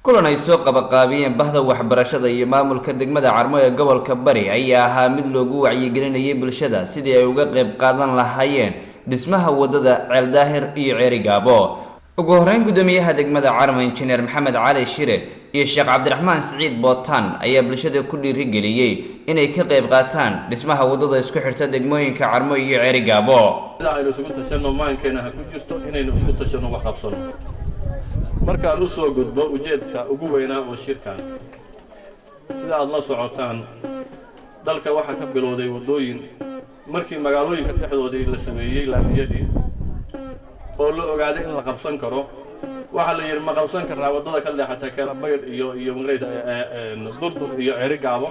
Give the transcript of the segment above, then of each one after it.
Kulan ay soo qabaqaabiyeen bahda waxbarashada iyo maamulka degmada Carmo ee gobolka Bari ayaa ahaa mid loogu wacyigelinayay bulshada sidii ay uga qayb qaadan lahaayeen dhismaha wadada Ceeldaahir iyo Ceerigaabo. Ugu horeyn, guddoomiyaha degmada Carmo, Injineer Maxamed Cali Shire, iyo Sheekh Cabdiraxmaan Siciid Bootaan ayaa bulshada ku dhiirigeliyey inay ka qayb qaataan dhismaha wadada isku xirta degmooyinka Carmo iyo Ceerigaabo. Sida aynu isugu tashanno, maankeena ha ku jirto inaynu isku tashanno, wax qabsanno. Markaan u soo gudbo ujeedka ugu weynaa oo shirkan, sida aad la socotaan, dalka waxaa ka bilowday waddooyin. Markii magaalooyinka dhexdoodii la sameeyey laamiyadii oo la ogaaday in la qabsan karo, waxaa la yidhi: ma qabsan karraa waddada ka leexata Kelabayr iyo magaraysa Durdur iyo Cerigaabo?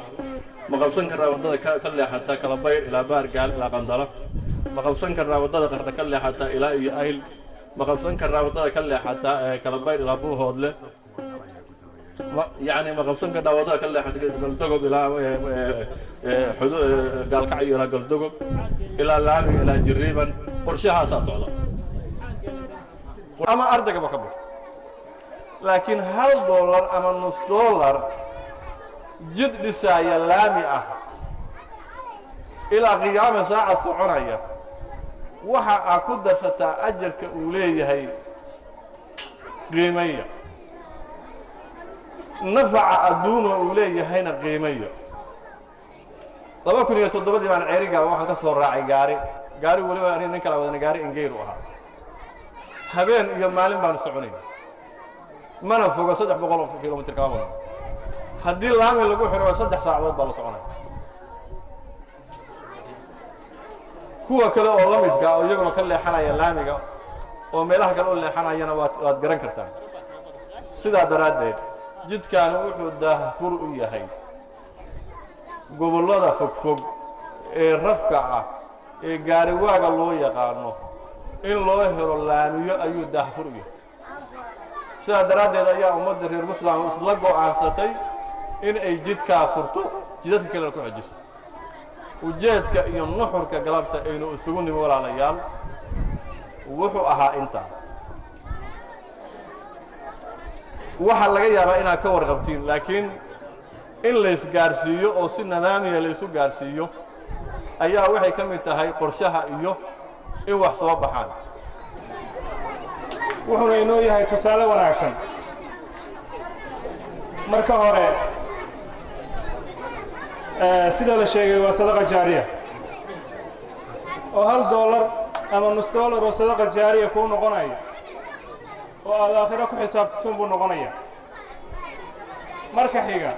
Ma qabsan karraa waddada ka leexata Kalabayr ilaa Baargaal ilaa Qandala? Ma qabsan karraa waddada Qardha ka leexata ilaa iyo Ayl? Ma qabsan karraa waddada ka leexata Kalabayr ilaa Buuhoodle? Yacni ma qabsan karraa waddada ka leexata Galdogob ilaa Gaalkacyo, ilaa Galdogob, ilaa Laamiga, ilaa Jiriiban? Qorshahaasaa socda ama ardaygaba ka baxo, laakiin $1 ama nus dollar jid dhisaaya laami ah ilaa qiyaama saaca soconaya, waxa aad ku darsataa ajarka uu leeyahay qiimaya, nafaca adduuna uu leeyahayna qiimaya. 2007-dii baan Ceerigaaba waxaan ka soo raacay gaari, gaari weliba ani nin kala wadana, gaari ingeyr u ahaa. Habeen iyo maalin baanu soconayna, mana fogo, 300 oo kilomitr kama badno. Haddii laami lagu xiro, 3 saacadood baa la soconaya. Kuwa kale oo la midka oo iyaguna ka leexanaya laamiga oo meelaha kale u leexanayana waad garan kartaan. Sidaa daraaddeed, jidkaani wuxuu daahfur u yahay gobollada fogfog ee rafka ah ee gaariwaaga loo yaqaano in loo helo laamiyo ayuu daahfur u yahay. Sidaa daraaddeed ayaa ummadda reer Puntland isla go'aansatay in ay jidkaa furto, jidadka kalena ku xejiso. Ujeedka iyo nuxurka galabta aynu isugu nimi, walaalayaal, wuxuu ahaa intaa. Waxaa laga yaabaa inaad ka warqabtiin, laakiin in laysgaarsiiyo oo si nidaamiya laysu gaarsiiyo ayaa waxay ka mid tahay qorshaha iyo in wax soo baxaan. Wuxuuna inoo yahay tusaale wanaagsan. Marka hore, sida la sheegay, waa sadaqa jaariya, oo $1 ama nus dollar oo sadaqa jaariya kuu noqonaya oo aad aakhiro ku xisaabtatoon buu noqonaya. Marka xiga,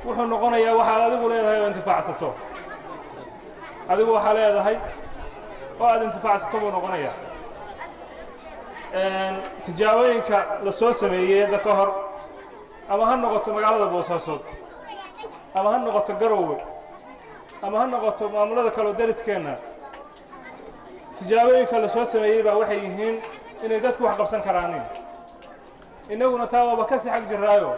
wuxuu noqonayaa waxaad adigu leedahay oo intifaacsato, adigu waxaa leedahay oo aad intifaacsato buu noqonayaa. Tijaabooyinka la soo sameeyey hadda ka hor, ama ha noqoto magaalada Boosaasood, ama ha noqoto Garowe, ama ha noqoto maamulada kaleo dariskeenna, tijaabooyinka la soo sameeyey baa waxay yihiin inay dadku wax qabsan karaanin. Innaguna taa waaba kasii xag jiraayo,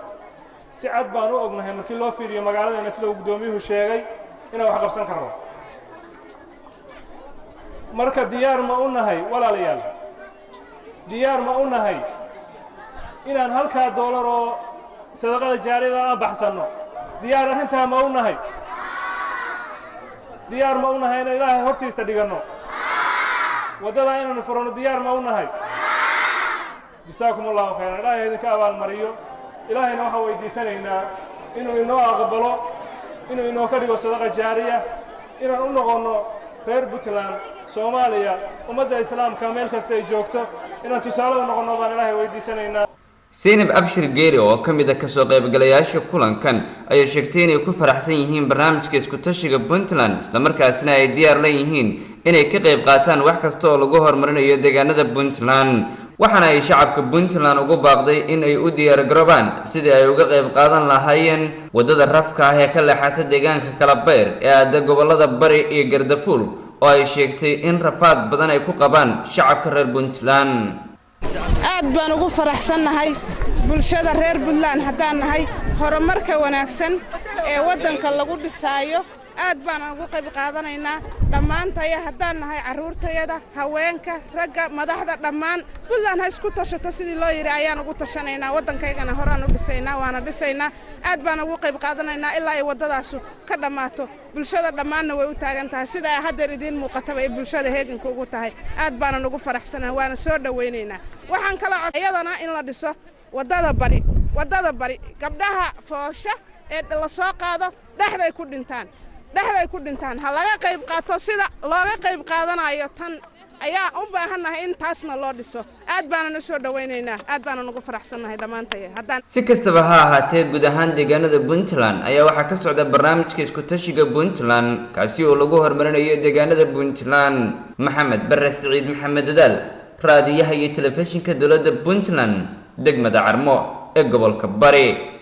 si cad baan u ognahay markii loo fiiriyo magaaladeena, sida uu guddoomiyuhu sheegay, inaan wax qabsan karno. Marka diyaar ma u nahay, walaalayaal? Diyaar ma u nahay inaan halkaa doolar oo sadaqada jaariyada aan baxsanno? Diyaar arrintaa ma u nahay? Diyaar ma u nahay inaan Ilaahay hortiisa dhiganno waddadaa, inaanu furanno? Diyaar ma u nahay? Jasaakum Allahu khayran. Ilaahay idinka abaalmariyo. Ilaahayna waxaan weydiisanaynaa inuu inoo aqbalo, inuu inoo ka dhigo sadaqa jaariya, inaan u noqonno reer Puntland, Soomaaliya, ummadda Islaamka meel kasta ay joogto inaan tusaale u noqonno baan Ilaahay weydiisanaynaa. Seynab Abshir Geeri oo ka mid ah kasoo qaybgalayaasha kulankan ayaa sheegtay inay ku faraxsan yihiin barnaamijka isku-tashiga Puntland, islamarkaasna ay diyaar la yihiin inay ka qayb qaataan wax kasta oo lagu horumarinayo deegaanada Puntland. Waxaana ay shacabka Puntland ugu baaqday in ay u diyaargaroobaan sidii ay uga qayb qaadan lahaayeen waddada rafka ah ee ka leexata deegaanka Kalabayr ee aada gobollada Bari iyo Gardafuul, oo ay sheegtay in rafaad badan ay ku qabaan shacabka reer Puntland. Aad baan ugu faraxsannahay bulshada reer Puntland haddaan nahay horumarka wanaagsan ee waddanka lagu dhisaayo. Aad baan ugu qayb qaadanaynaa dhammaantaya, haddaan nahay carruurtayada, haweenka, ragga, madaxda, dhammaan. Puntland ha isku tashato sidii loo yidhi ayaan ugu tashanaynaa. Waddankaygana horaan u dhisaynaa, waana dhisaynaa. Aad baan ugu qayb qaadanaynaa ilaa ay waddadaasu ka dhammaato. Bulshada dhammaanna way u taagan tahay, sida ay haddeer idiin muuqataba ay bulshada heeganka ugu tahay. Aad baanan ugu faraxsanahay, waana soo dhowaynaynaa. Waxaan kala iyadana in la dhiso waddada Bari. Waddada Bari, gabdhaha foosha ee la soo qaado dhexday ku dhintaan, dhexday ku dhintaan. Ha laga qayb qaato. Sida looga qayb qaadanayo tan ayaa u baahannahay in taasna loo dhiso. Aad baanan u soo dhowaynaynaa, aad baanan ugu faraxsannahay dhammaantaya haddaan. Si kastaba ha ahaatee, guud ahaan deegaanada Puntland ayaa waxaa ka socda barnaamijka isku-tashiga Puntland, kaasi oo lagu horumarinayo deegaanada Puntland. Maxamed Bare Siciid Maxamed Dadaal, raadiyaha iyo telefishinka dowladda Puntland, degmada Carmo ee gobolka Bari.